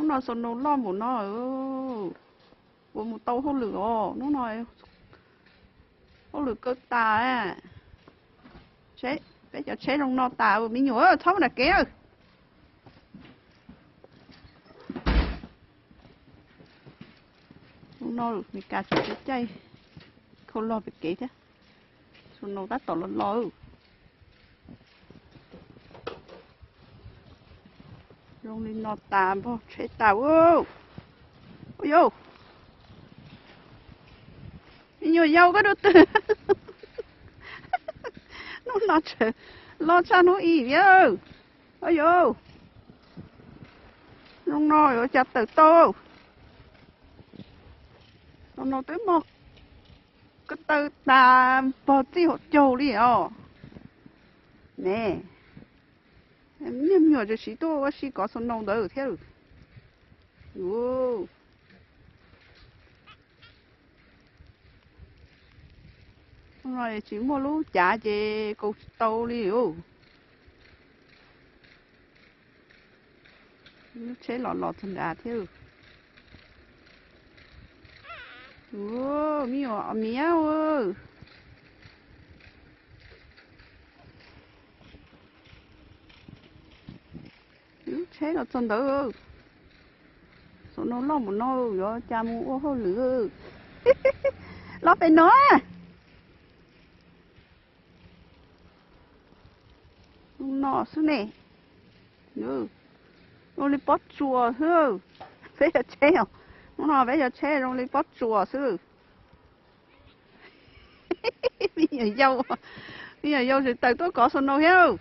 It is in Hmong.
Hnub no snow loj npaum no, ua mus tau hauj lwm os hnub no. Hauj lwm kawg tas. Peb cov tsheb zoo no tas me nyuam, txhob mus nram kev. Hnub no Meskas tseem caij khau log pem kev thiab. Snow tab tom los los. Zoo li no tas npog tsheb tas. Ua yau, me nyuam yaus koj dua twg? Hnub no tseem loj tshaj hnub ib thiab. Ua yau, zoo no yuav cas tawm tau. Zoo no twb npog ko taw tas npog txij hauv caug li os. Ne, niag me nyuam tseem siv tuaj ua si kov snow ntawd thiab. Tsis muaj lub cav ces kaus tsis tau li. Lub tsheb los los txog nrad thiab. Me nyuam miab. Lub tsheb los txog ntawd. Snow loj npaum no yuav cas mus ua hauj lwm. Los pem no. Zoo no xwb ne. Zoo li pob tsuas xwb. Peb cov tsheb, hnub no peb cov tsheb zoo li pob tsuas xwb. Me nyuam yau, me nyuam yau tseem tawm tuaj kov snow thiab.